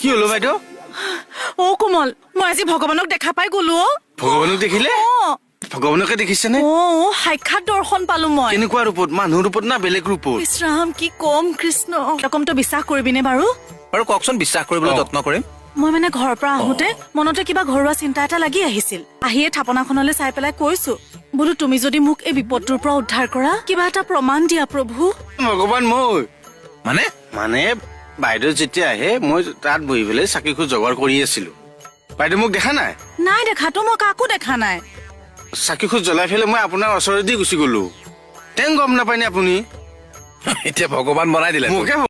কি হলো বাইদেউ? অ কোমল, মই আজি ভগৱানক দেখা পাই গলো অ। ভগৱানক দেখিলে? অ। ভগৱানকে দেখিছেনে? অ, সাক্ষাৎ দৰ্শন পালো মই। কেনেকুৱা ৰূপত? মানুহ ৰূপত না বেলেগ ৰূপত? ইছ ৰাম, কি কম কৃষ্ণ। ৰকমটো বিশ্বাস কৰিবিনে বাৰু? বাৰু কওকচোন, বিশ্বাস কৰিবলৈ যত্ন কৰিম। মই মানে ঘৰৰ পৰা আহোঁতে মনতে কিবা ঘৰুৱা চিন্তা এটা লাগি আহিছিল। আহিয়ে থাপনাখনলৈ চাই পেলাই কৈছো বোলো, তুমি যদি মোক এই বিপদটোৰ পৰা উদ্ধাৰ কৰা, কিবা এটা প্ৰমাণ দিয়া প্ৰভু। ভগৱান মই মানে? মানে বাইদেউ যেতিয়া আহে, মই তাত বহি পেলাই চাকি খোজ যোগাৰ কৰি আছিলো। বাইদেউ মোক দেখা নাই? নাই দেখাতো, মই কাকো দেখা নাই। চাকি খোজ জ্বলাই পেলাই মই আপোনাৰ ওচৰেদি গুচি গলো। তেওঁ গম নাপায়নে আপুনি? এতিয়া ভগৱান বনাই দিলে। মোকে।